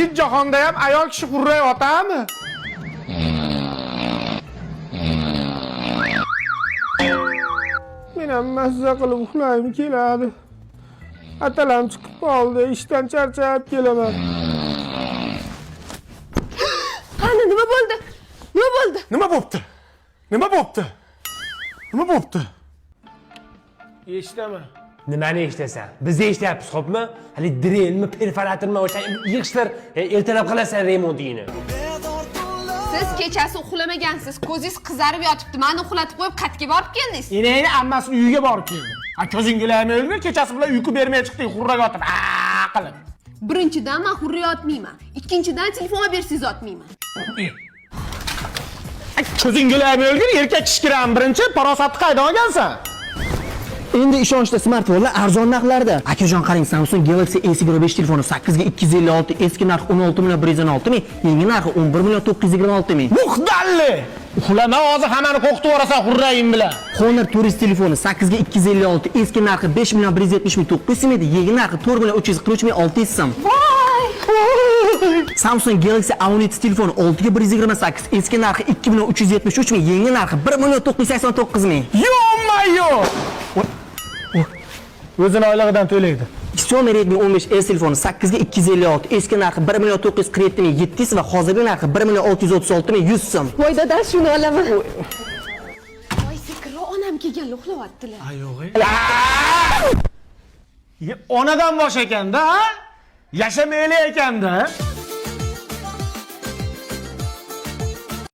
Tinch jahonda ham ayol kishi hurrayotami? Men ham mazza qilib uxlagim keladi. Atalam chiqib qoldi, ishdan charchab kelaman. Qani, nima bo'ldi? Nima bo'ldi? Nima bo'pti? Nima bo'pti? Nima bo'pti? Eshitaman. Nimani eshitasan? Biz eshityapmiz, xo'pmi? Hali drelmi, perforatormi, o'sha yig'ishtir, ertalab qilasan remontingni. Siz kechasi uxlamagansiz, ko'zingiz qizarib yotibdi. Mani uxlatib qo'yib, qatga borib keldingiz. Enangni ammasini uyiga borib keldim. Ha, ko'zing lamay o'lgur, kechasi bilan uyqu bermay chiqding, hurrak yotib, a qilib. Birinchidan, man hurra yotmayman. Ikkinchidan, telefon olib bersangiz otmayman. Ko'zing lamay o'lgur, erkak kishi kiram birinchi, farosatni qaydan olgansan? Endi ishonchli smartfonlar arzon narxlarda. Akajon, qarang, Samsung Galaxy S25 telefoni 8 ga 256, eski narxi 16 million 116 ming, yangi narxi 11 million 926 ming. Muxdalli! Uxlama, hozir hammani qo'rqitib yuborasan hurraying bilan. Honor Tourist telefoni 8 ga 256, eski narxi 5 million 170 ming 900 so'm edi, yangi narxi 4 million 343 ming 600 so'm. Samsung Galaxy A17 telefoni 6 ga 128, eski narxi 2 million 373 ming, yangi narxi 1 million 989 ming. Yo-mayo! O'zini oylig'idan to'laydi. Xiaomi Redmi 15S telefoni 8 ga 256, eski narxi 1 million 947 ming 700 va hozirgi narxi 1 million 636 ming 100 so'm. Voy dada, shuni olaman. Voy, sekinroq, onam kelganlar, uxlayaptilar. Onadan bosh ekanda, ha? Yashamayli ekanda.